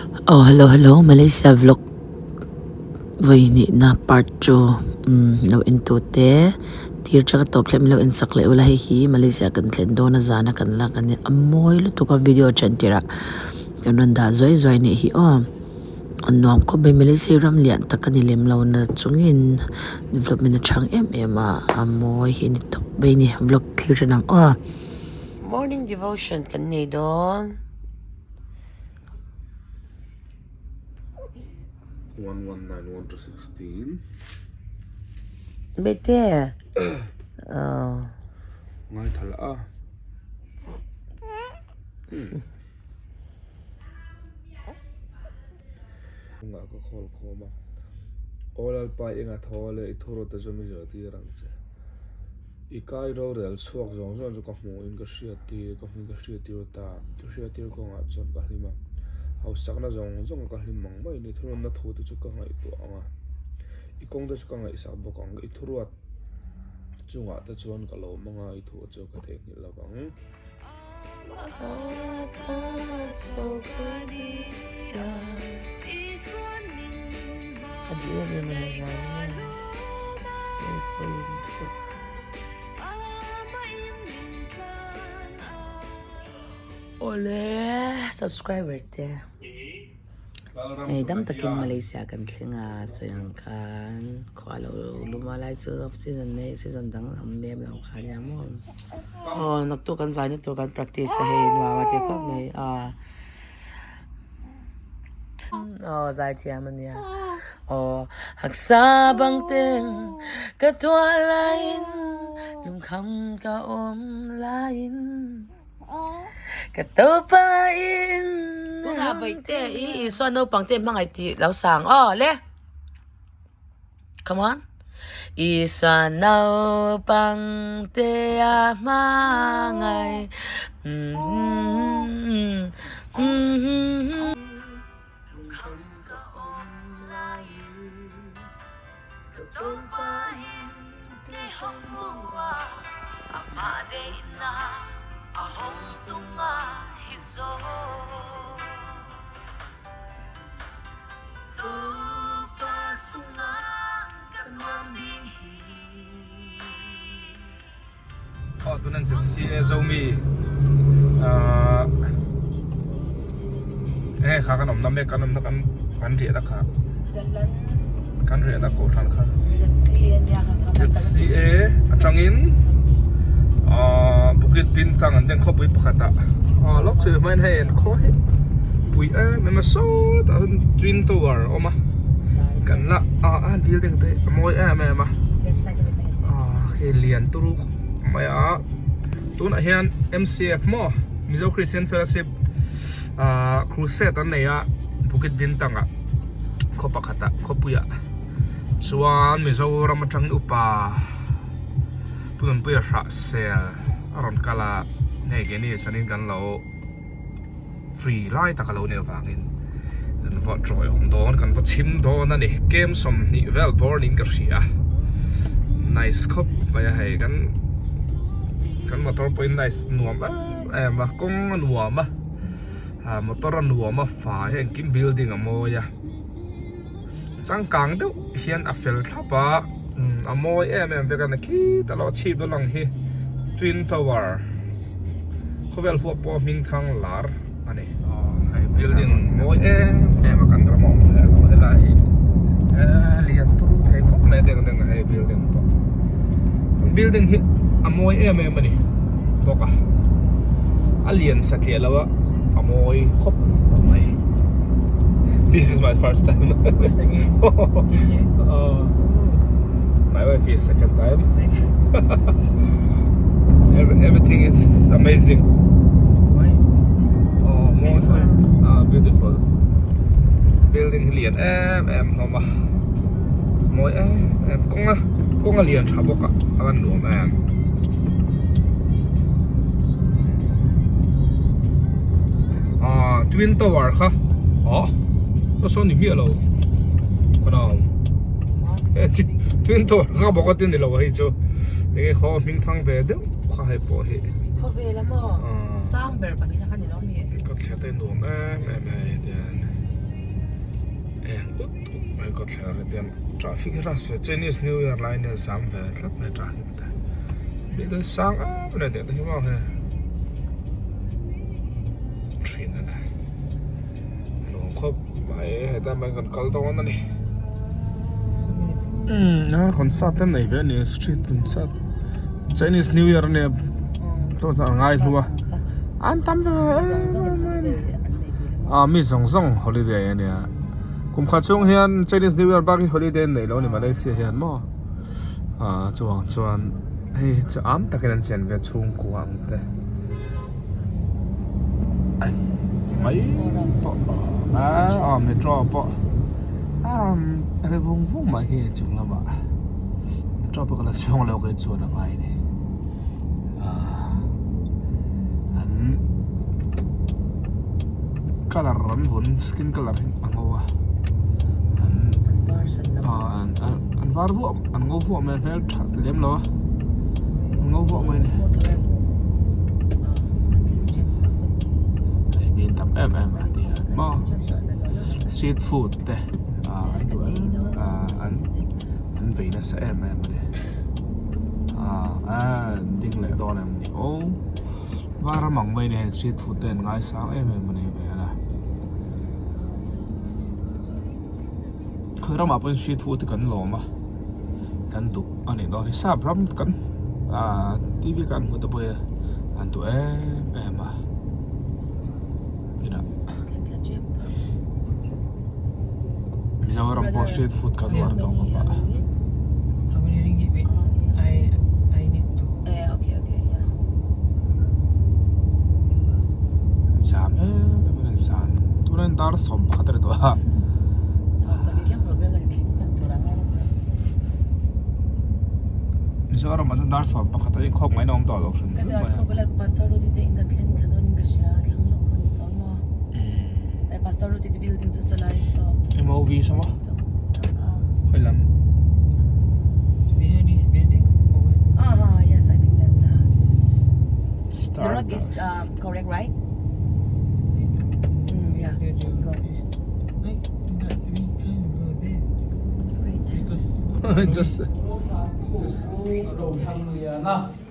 Aw hello hello Malaysia vlog vawi nihna part chu umm lo en tu te tir chaka tawp hlep min lo en sak leh ula hei hi Malaysia kan thlen dawn a zana kan lak a nia a mawi lutuk a video then tirah kan rawn dah zuai zuai a nih hi aw a nuam khawp mai Malaysia hi ram lian tak a ni lem lo na chungin development a chhang em em a a mawi hi a ni tawp mai a ni vlog thlir thin ang aw. Morning devotion kan nei dawn. Bete oh. Ngaithla a. Nga ka khawl khawm a. Aw Lalpa i nga tho leh i thurut te chu mi zirtir ang che. I kai rorel chhuak zawng zawng chu ka hmuhin ka hriattir, ka hmuhin ka hriattir ta. Thu hriattir kawngah chuan ka hlim a, hausakna zawng zawng ka hlim ang mai ni. Thununna thu te chu ka ngaihtuah ang a, i kawng te chu ka ngaihsak bawk ang. I thuruat chungah te chuan ka lawm ang a, i thu chu ka theihnghilh lo vang. Awle subscriber te hei dam takin Malaysia kan thleng a sawi ang khan khua lo lum a lai chu off season nei season dang a awm lem lo kha nia maw aw naktuk kan zai na tur kan practice a hei nuam a ti khawp mai a aw zai thiam a nia aw haksa bang teng ka tuah laiin lungkham ka awm laiin. Ka tawpa in Tunah Baihte i Isua naupang te hmangaih tih lo sang aw le. Come on. Isua naupang te a hmangaih. Aw tunan che CA Zomi ah enge kha kan awmna mek kan awmna kan kan riahna kha kan riahna kohhran kha ZCA atangin ah Bukit Bintang an den khawpui pakhatah aw lawk chu hmain hei an khaw hi pui em em a sawtah sawn twin tower a awm a kan la ah building te a mawi em em a ah hei lian turu khawp mai a tunah hian M_C_F maw Mizo Christian Fellowship ah crusade an nei a Bukit Bintang ah khaw pakhat ah khawpui ah chuan Mizoram atangin upa Tununpuia hrah sel a rawn kal a hei keini chuanin kan lo free lai tak a lo nih avangin kan va tawihawm dawn kan va chhim dawn a ni kem 20 vel bawr niin ka hria nice khawp mai a hei kan kan motor pawhin nice nuam em em a kawng a nuam a ah motor a nuam a fai a engkim building a mawi a changkang deuh hian a fel thlap a a mawi em em vek a ni khitah lo chhip dawn ang hi twin tower khawvel huap pawh hming thang lar a ni hei building mawi em em a kan ram a awm thei lo helai hi lian turu thei khawp mai a deng deng a hei building pawh building hi a mawi em em a ni bawk a a lian satliah lo a a mawi khawp mai this is my first time First time here? oh. my wife is second time Every, everything is amazing Why? oh mawi ah beautiful building hi lian em em hlawm a mawi em em kawng a kawng a lian tha bawk a a van nuam em. Ah twin tower kha ah a sawn ni miah lo ka nau he twin tower kha bawk a ti ni lo hei chu enge khaw hming thang ve deuh kha hei pawh hi Khawvel a maw sang ber pahnih na kha ni lo mi ka thliah te nuam em em hei tian. ut ut mai kawtthler ah hian traffic hi rush ve Chinese new year lai nia zam ve tlat mai traffic te building sang em em te hi maw hei thin a ni nuam khawp mai heta mai kan kal dawn a ni umm a concert te nei ve a ni street concert Chinese new year ania chaw chu a ngai hlu a an tam ve em em a mi zawng zawng holiday ania kum khat chhung hian Chinese new year bak hi holiday an neih loh a ni Malaysia hian maw ah chuvang chuan hei hi chu am takin an siam ve chhungkua ang te mai pawh ah metro pawh a rawn ri vung vung mai hi chung lamah metro pawh ka la chhung lo kei chuan a ngai a ni ah an colour an vun skin colour hi a ngo a an ah an var vuah an ngo vuah mai hmel tha lem lo a an ngo vuah mai a ni hei mi tam em em a ti a maw street food te ah an duh em ah an an bei nasa em em a ni ah ah ding leh dawn em ni aw. Var ram ang mai a ni hei street food te an ngaisang em em a ni ve a khawi ramah pawhin street food hi kan lawm a kan duh a nih dawn hi sap ram kan ahh t v kan hmu te pawh hi an duh em em a Mizoram pawh street food kan uar tawh khawp a. Zam em em a ni zan tunah hian dar 11 a ni tawh a. Mizoram ah chuan dar 11 a inkhawm ngaihna awm tawh lo hrim hrim mai a. MOV saw maw khawi lam Stardust just just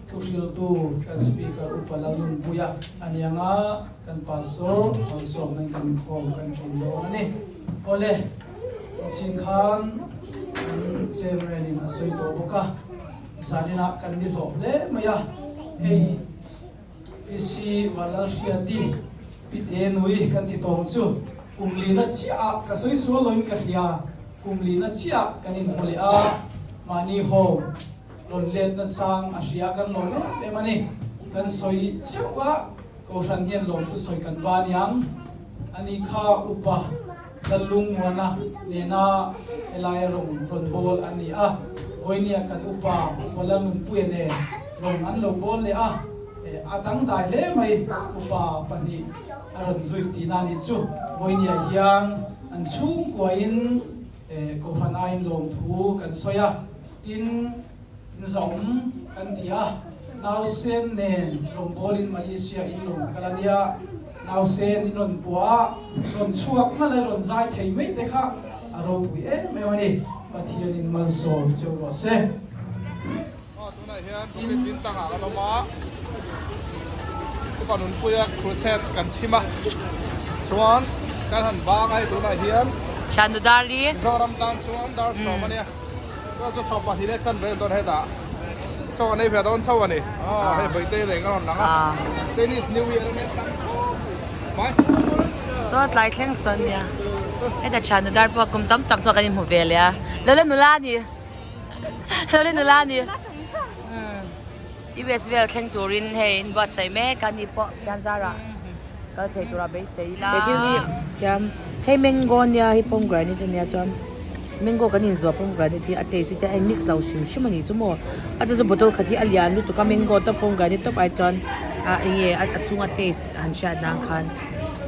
Thuhriltu kan Speaker Upa Lalnunpuia a ni ang a, kan Pastor malsawmna in kan inkhawm kan ṭin dawn a ni. Awle, nichin khan kan Chairman in a sawi tawh bawk a, zaninah kan ni hlawh hle mai a, hei PC Valalhriati Pite Nui kan ti tawng chu kum lina chiah ah ka sawi sual loin ka hria, kum lina chiah ah kan inhmu leh a, mahni home Rawn let nachang a hria kan lawm em em a ni. Kan sawi teuh a, Kohhran hian lawm chu sawi kan va aniang. Ani kha upa Lallungmuana nena helaia rawng rawn bawl an ni a, vawinia kan upa Upa Lalnunpuia nen rawng an lo bawl leh a, a dangdai hle mai upa pahnih a rawn zui tihna nih chu. Vawinia hian an chhungkuain Kohhran aiin lawmthu kan sawi a. Tin, Zawm kan ti a, nausen nen rawngbawlin Malaysia in rawn kal a nia, nausen in rawn pua a, rawn chhuak nalh a, rawn zai thei mai te kha a ropui em em a ni. Pathianin malsawm cheu rawh se. Aw tunah hian Bukit Bintang ah kan awm a, Upa Nunpuia crusade kan chhim a, chuan kan han bang a hei tunah hian Mizoram tan chuan dar sawm a nia. Chuan chu sawm pahnih leh chan vel dawn hetah chaw kan ei ve dawn chauh a ni. Aw hei Bawihtei reng a rawn lang a. Chinese New Year a nia tam khawp mai. Saw tlai thleng sawn nia. Heta thiannu dar pawh kum tam tak hnuah kan inhmu ve leh a. Lo la nula a ni. Lo la nula a ni. US vel thleng turin hei in buatsaih mek a ni pawh khian zarah kal thei tura beisei ila. He thil hi khian hei mango nia hei pomegranate ania chuan mango kan inzuah pomegranate hi a taste hi te a in mix lo hrim hrim a nih chu maw a chu chu bottle khat hi a lian lutuk a mango tawp pomegranate tawp ai chuan a enge a chhunga taste han hriat nan khan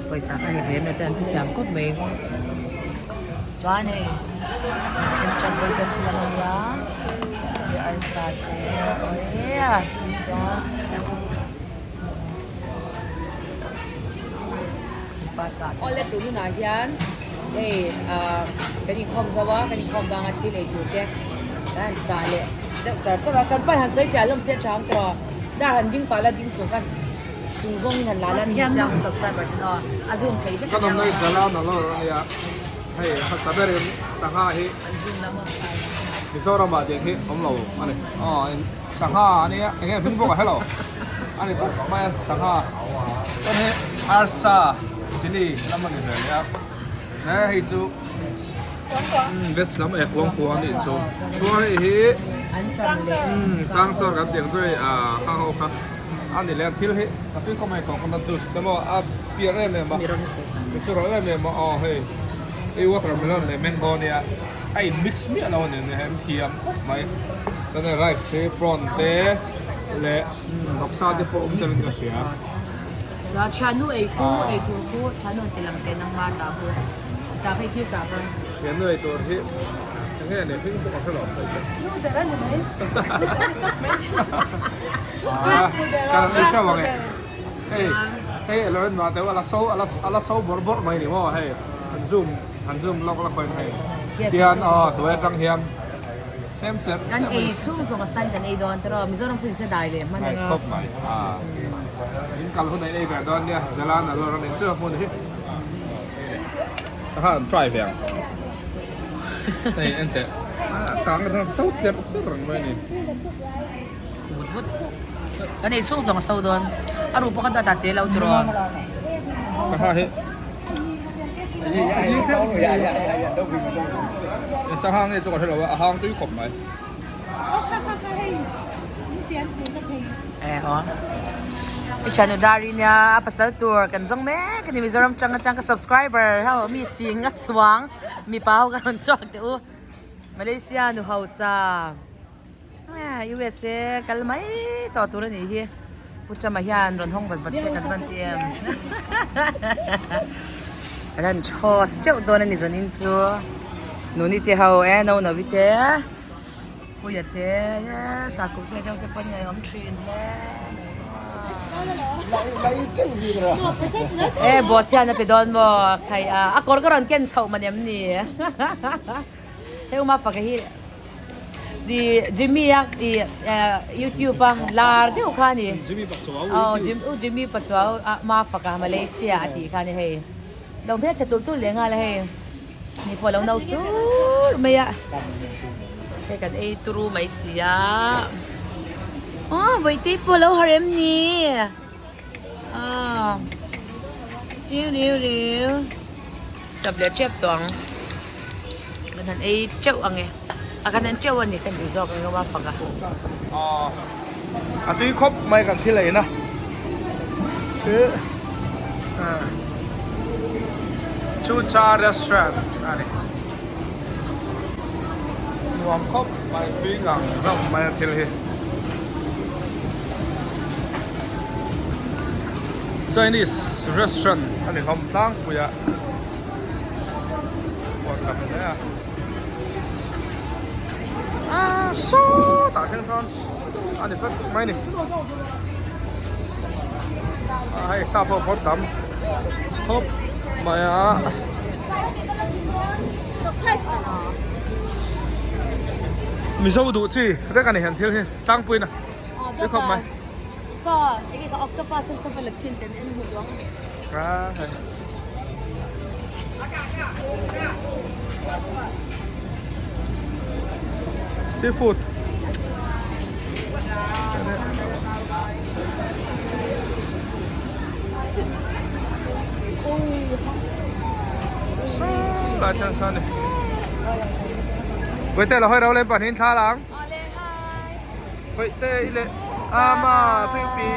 pawisa kha hek lem lo te an ti thiam khawp mai chuan hei thil chat vel te chu a nia hei arsa te awii Awle tun hunah hian. Hei ah kan inkhawm zo a, kan inkhawm banga thil ei tur te kan han chah leh deuh char char a, kan pan han sawi fiah hlawm se a tha ang tawh a, dar han ding pah la ding chung khan chung zawngin han la la ni chiang subscriber ten aw a zoom thei vek a Kan awmna hi Jalan Alor a nia, hei a hmasa berin sangha hi Mizoramah tiang hi awm lo a ni, aw sangha a nia eng nge hming bawk a hello a ni tawp mai a sangha chuan hei arsa chilli lam a ni ve leh a he hei chu veg lam eh kuang kuang a nih chu chuan hei hi chang chuan kan tih ang chu hei ah khang ho kha a ni leh a thil hi a tui khawp mai coconut juice te maw a piar em em a mi chu rawh em em a aw hei hei watermelon leh mango a nia a in mix miah lo a ni nia hei an thiam khawp mai chuan hei rice hi prawn te leh vawksa te pawh awm tel in ka hria. Chuan thiannu ei khu ei tur khu thiannu an ti lang teh nangma ta khu ta kha i thil chah dawn. Thiannu ei tur hi eng nge nei hming pawh ka hre lo ang chu. Nu der a ni mai. Nu der a ni tawp mai. Ka rawn ei teuh ang e. Hei hei alo en mah teuh a la so a la so bawrh bawrh mai ni maw hei han zoom han zoom lawk lawk pawhin hei tian aw hnuai atang hian chem cher Kan ei chhung zawng a sain kan ei dawn tiraw Mizoram chu inse dai leh hman anga. Khawp mai a in kal hun a in ei ve dawn nia Jalan Alor a ni chu a hmun hi sangha an try ve ang hei en teh tang atang so cher cher reng mai a ni. Vut vut kan ei chhung zawng a so dawn a ruh pawh kha duat ah te lo tiraw. Sangha hi Sangha nge chu ka hre lo a, a hang tui khawp mai. Eh aw. I thiannu Dari nia a pasal tur kan zawng mek a ni Mizoram tang atang ka subscriber ho mi sing a chuang mipa ho ka rawn chhuak teh u Malaysia nu hausa. USA kal mai tawh tur a nih hi Pu Trump-a hian rawn hawng vat vat se kan van ti em kan han chhaws teuh dawn a ni zanin chu nuni te ho e no novi te puia te sakawr te deuh te pawh an ngaihawm thin hle e boss hian a pe dawn maw khai a a kawr ka rawn ken chhoh man em ni hei uma faka hi. Di Jimmy a i YouTube a lar deuh kha a ni. Jimmy Pachuau Oh Jim u Jimmy Pachuau a Mafaka Malaysia a tih kha a ni hei. Lo hmeltha tulh tulh leh nghal a hei. Ni pawh lo no sur mai a. Hei kan ei turu mai si a. Aw Bawihte pawh lo harh em ni? Aw chiu riu riu chawp leh tep tawh ang kan han ei teuh ang e a kan han teuh a ni kan ti zawk ang a fak a. Aw a tui khawp mai kan thil ei na chu cha restaurant a ni nuam khawp mai tui ngang rauh mai a thil hi. Chinese restaurant a ni hlawm tlangpui a huan tam hle a ah sawtah thleng sawn a ni fek mai a ni ah hei sap ho pawh tam khawp mai a. Mizo duh chi vek a ni han thil hi tlangpui na. Tui khawp mai. Saw enge ka octopus sem sem la chin ten en hmu duang. Ah hei. Seafood. Lai sang sang ni. Với tên là hơi đâu lên bản hình tha lắm. Vậy tê lệ ama pi pi.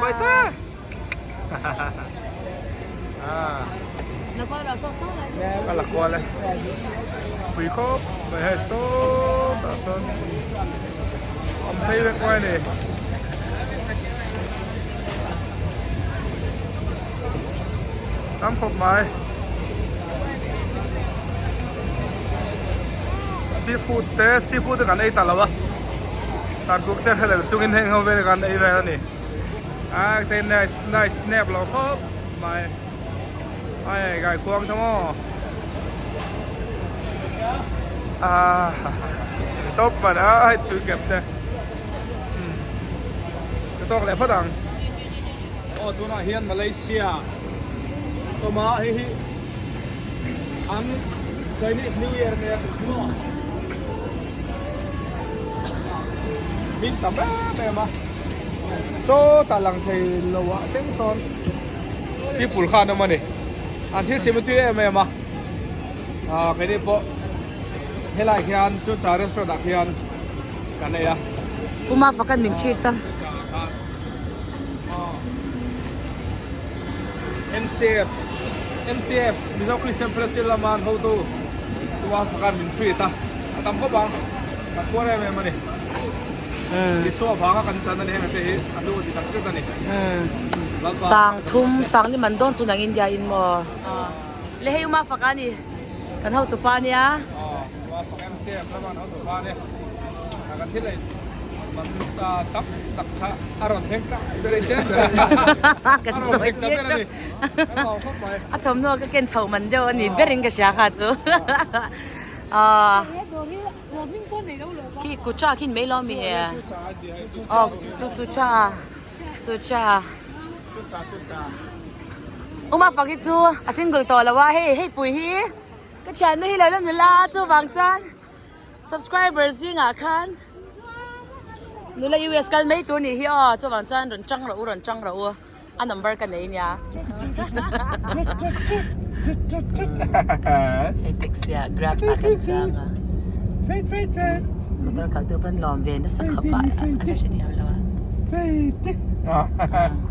Vậy tê. À. Ka la kual e. Pui khawp mai hei sawtah chuan awm phei vek mai a ni. Tam khawp mai. Seafood te seafood te kan ei ta lo a. Tarkuk te hrelel chungin heng ho vel kan ei vel a ni. A te nice nice snap lo khawp mai ai gai khuang tha maw a top man a hei tui kep te ka tawk leh phawt ang aw tunah hian Malaysia tawma hei hi an Chinese New Year nia maw min tam em em a sawtah lang thei lo ah thleng sawn tipul kha an awm a ni an thil siam a tui em em a ah keini pawh helai khian chu cha restaurant ah khian kan ei a. Puma fakan min treat a. MCF MCF Mizo Christian Fellowship lama an hotu Puma fakan min treat a a tam khawp ang kan puar em em a ni. Isua vanga kan chan a ni heng te hi a hlu ti tak zet a ni. Sang thum sang ni man dawn chu nang India in maw le hei uma fak a ni kan hotu pa nia. Uma fak MCF lama an hotu pa nia kan thil ei man tam tak kha a rawn thleng ta ber a ni a rawn thleng ta ber a ni kan hau khawp mai. A thawmhnaw ka ken chhoh man deuh a ni berin ka hria kha chu. Khi kucha khin mai lo mi e aw chu chu cha chu cha uma fak hi chu a single tawh lo a hei hei pui hi ka thianna hi lo la nula chu vang chuan subscriber zingah khan nula US kal mai tur nih hi aw chu vang chuan rawn tang rawh u rawn tang rawh u. A number ka nei nia. Hei taxi ah grab ah kan chuang a. Motor khalh tu pawn lawm ve nasa khawp a a la hrethiam lo a.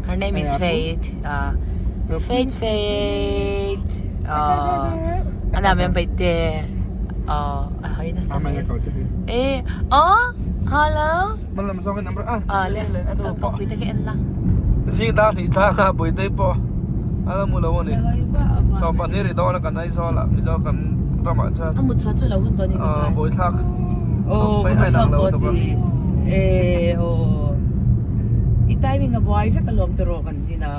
Her name is Faith. Faith Faith. A name an paih te. A hawi nasa mai. Eh oh hello. Le kan kawngpui te khi en la. Zing dar hnih tlang a Buitei pawh a la mu lo a ni. 12 ri dawn a kan Aizawl ah Mizo kan ramah chuan. A mut chhuah chu lo hun tawh ni ka khan. Buaithlak. Aw ka mut chhuak tawh tih. E aw. I timing a buai vek alawm tawh kan zin a.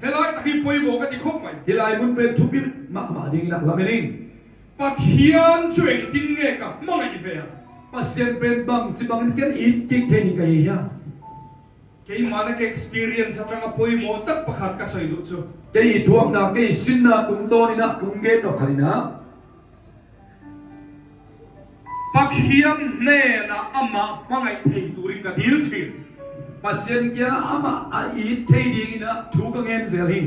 Helai tak hi pawimawh ka ti khawp mai. Helai hmun pen thu pi mah mah ding in a hlam in. Pathian chu engtin nge ka hmangaih ve ang? Pasien pen bang chi bang in ken in kik thei ni ka ei hian. Keimahna ka experience atanga pawimawh tak pakhat ka sawi duh chu. Kei i thuamna, kei i sinna tum tawn ina tum nge nawk khalh ina. Pathian hnenah amah hmangaih thei turin ka dil thin. Pathian kia amah a it thei ding ina thu ka ngen zel hi.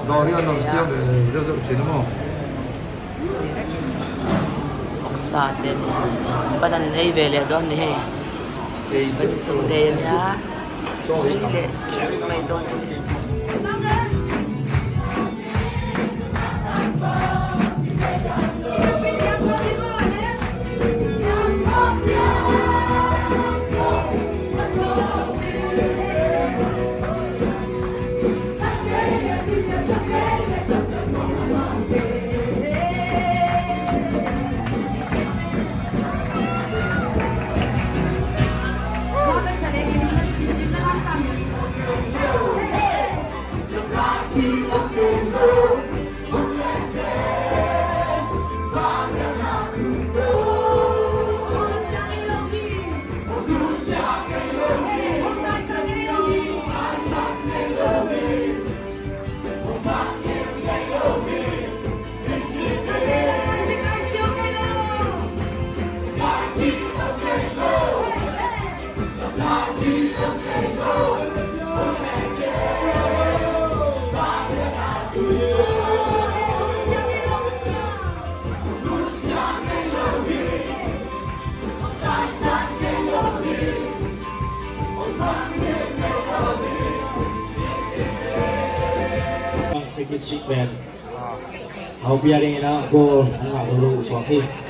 Dawr hi an rawn siam ve zeuh zeuh thin a maw? Vawksa te a ni ban an ei ve leh dawn a ni hei ban day a nia ei leh teuh mai dawn a ni.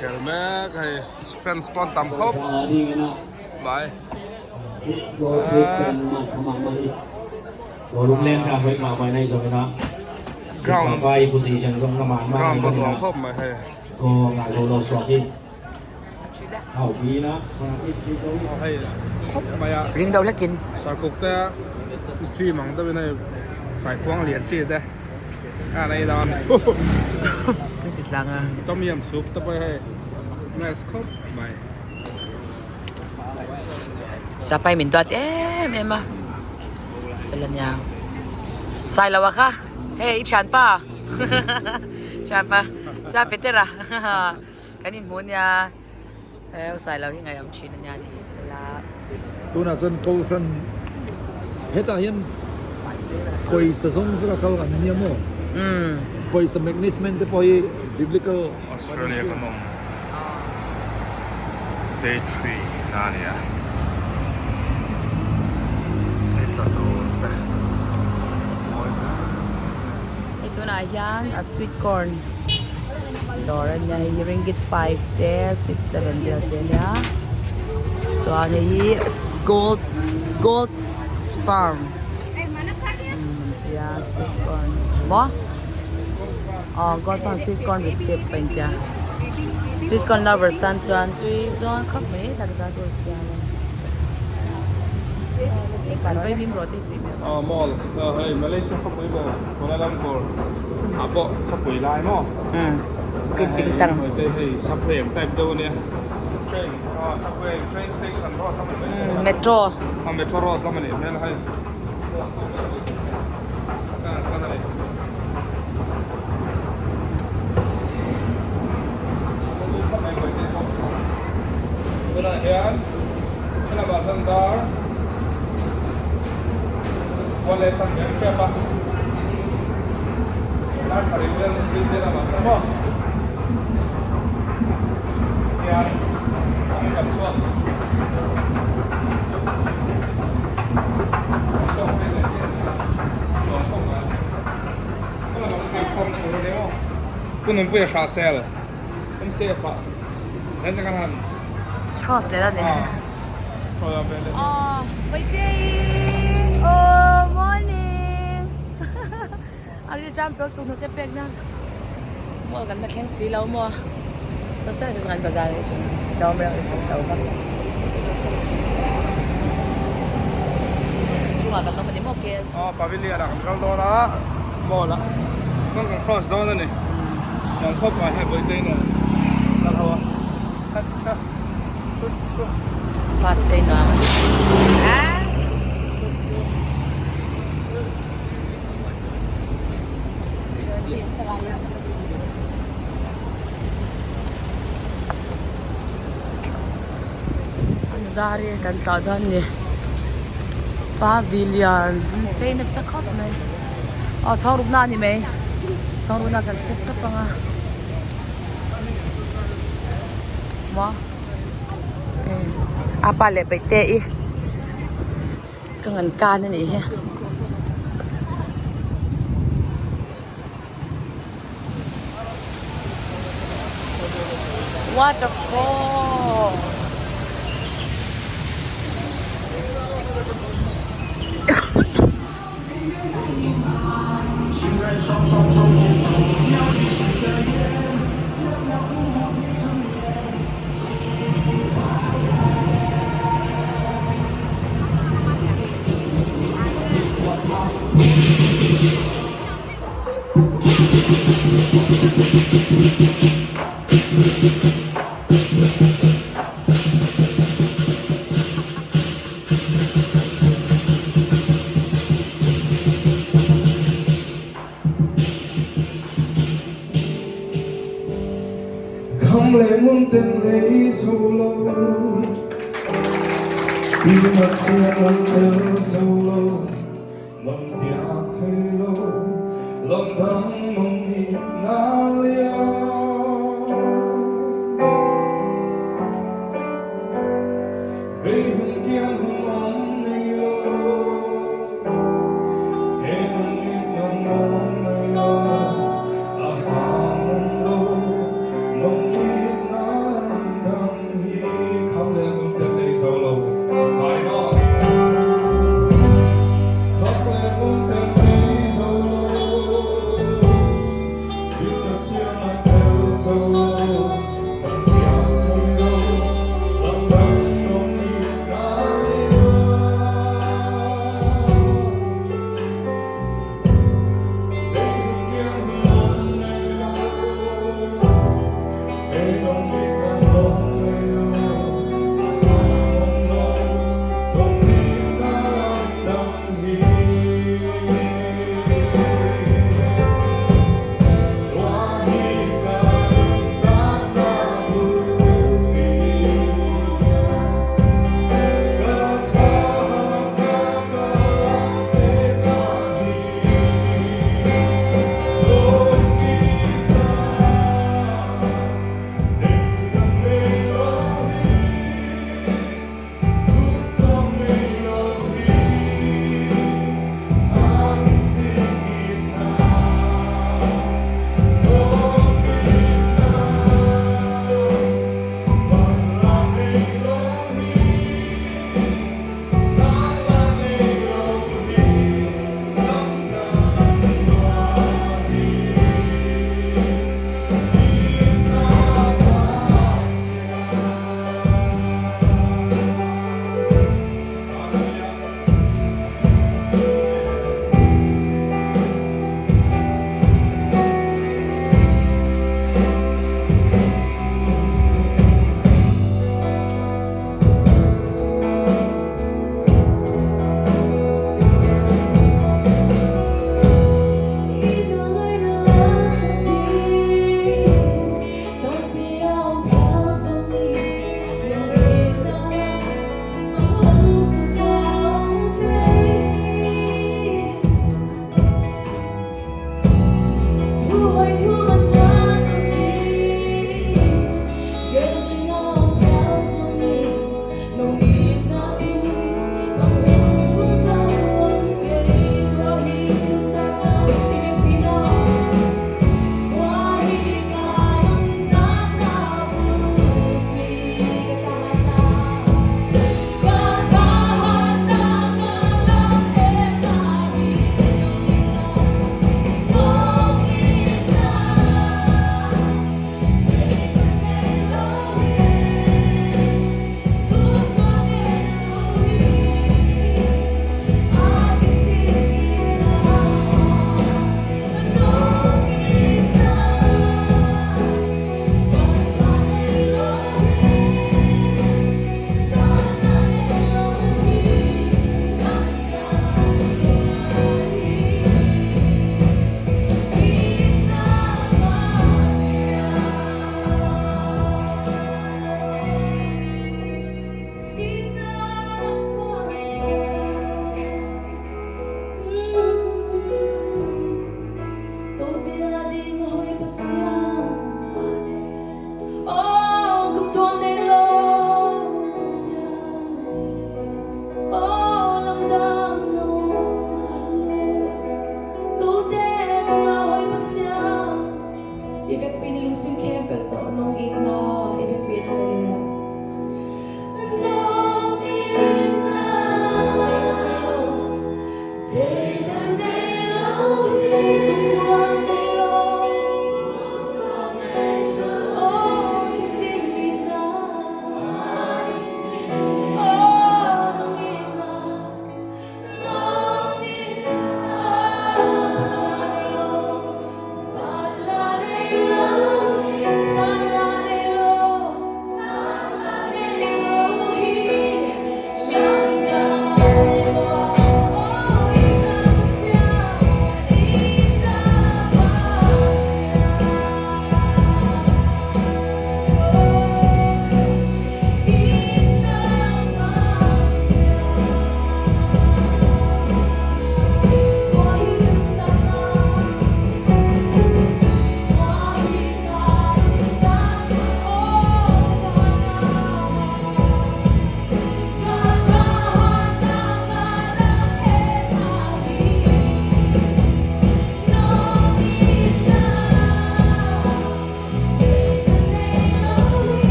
Khel mek hei fans pawn tam khawp mai. Ground ground pawh nuam khawp mai hei. Hei khawp mai a. Ring deuh hlekin. Sarkuk te chi mang deuhin hei kaikuang lian chi te a nei dawn. Kan ti tlang a. Tom yum soup te pawh hei nice khawp mai. Sapai min duat em em a fel ania Sailoa kha hei i thianpa thianpa Sa Petera kan inhmu ania heu Sailoa hi ngaihawm thin ania ni fel a. Tunah chuan Kohhran hetah hian pawisa zawng zawk a kal an nia maw? Pawisa management te pawh hi biblical Australia kan awm. Day 3 na a ni a, hei tla tur te mawi hle mai. Hei tunah hian a sweet corn dawr a nia hei hi ringgit 5 te 6 7 vel te a nia chuan hei hi gold gold farm an tia sweet corn maw. Aw gold farm sweet corn receipt pawh intia sweet corn lovers tan chuan tui dawn khawp mai tak tak tur siam a ni vaimim rawh te hi tui hmel Aw mall hei Malaysia khawpui ber Kuala Lumpur ah pawh khawpui lai maw Bukit Bintang hei hei subway ang type deuh ania train subway train station road lam ani mai metro metro road lam anih hmel hei. Charles leh la ni Aw Bawihtei Aw morning A ril jam tawlh tur hnute pek na Mall kan la thleng si lo maw Sasel te chuan bazar hi chu tlawm reuh in kan to vak Chhungah kan awm a ni maw kel chu. Aw pavilion ah kan kal dawn a mall ah chuan kan cross dawn a ni kan khawp ah hian Bawihtei nen kal ho a khat tha thut thut. Class te nuam a ni. Dar hi kan tlawh dawn a ni pavilion chei nasa khawp mai aw chhawng rukna a ni mai chhawng rukna kan set tawp ang a maw a pa leh peih te i ka ngan kan a nih hi. Waterfall.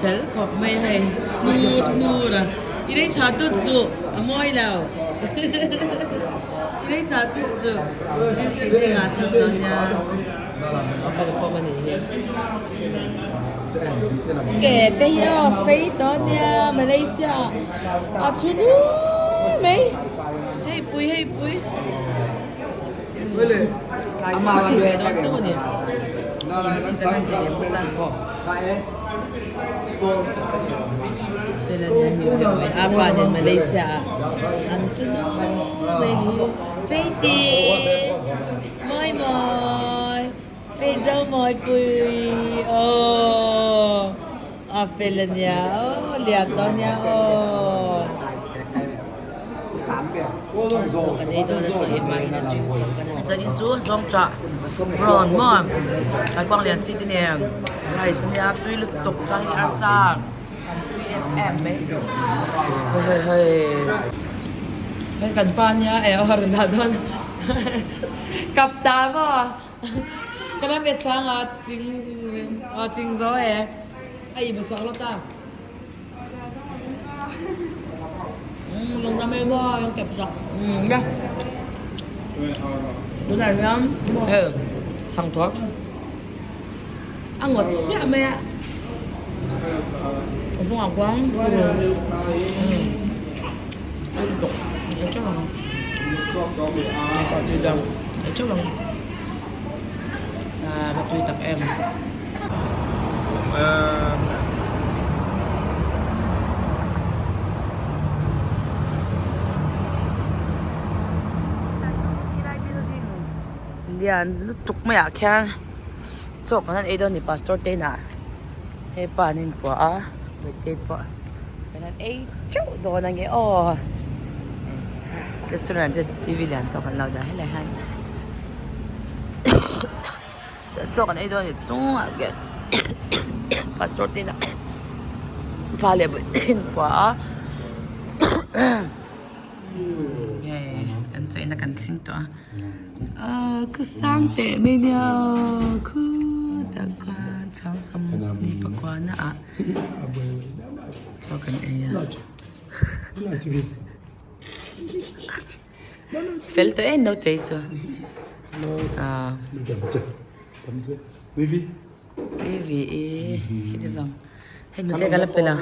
Fel khawp mai hei hnur hnur a i lei chhuah tut suh a mawi lo i lei chhuah tut suh building ah chhuak dawn nia a pan a pawm a nih hi ke te hi aw sei tawh nia Malaysia ah a chhu nur mai hei pui hei pui. Tlai chu ka ve dawn chauh a ni. In chi kan han ti leh bawk a. Tuna nia hi hi mai a pa nen Malaysia ah an chu nu mai ni hi. Feiti mawi mawi fei zo mawi pui aw a fel a nia aw lian tawh a nia aw. Chaw kan ei dawn a chaw ei hma in a drinks lam kan han Zanin chu zawng chah prawn maw kaikuang lian chi te nen rice ania tui lutuk chuan hei arsa kan tui em em mai hei hei hei hei kan pa ania eh aw rawn dah dawn kap ta maw ka ram ve sang a ching aw ching zo e a i bu sak lo ta. Lung ram em aw yung kep sak ya tunah hian hei chhang thuak a ngawt chiah mai a a hnungah khuan a lutuk a teuh ang a teuh ang a tui tak em. Lian lutuk maiah khian chaw kan han ei dawn a ni pastor te inah hepa an inpuah a mite pawh kan han ei teuh dawn ange aw restaurant te T V lian tawk an lo dah helai hian. Chaw kan ei dawn a ni chungah khian pastor te inah pa leh pui te in kua a hei kan chaina kan thleng tawh a aaa khu sang teh mai nia khutah khuan chhang sawmhnih pakua na ah chaw kan ei a. Fel tawh em naute hi chu ah VV i heti zawng hei hnute ka la pel a.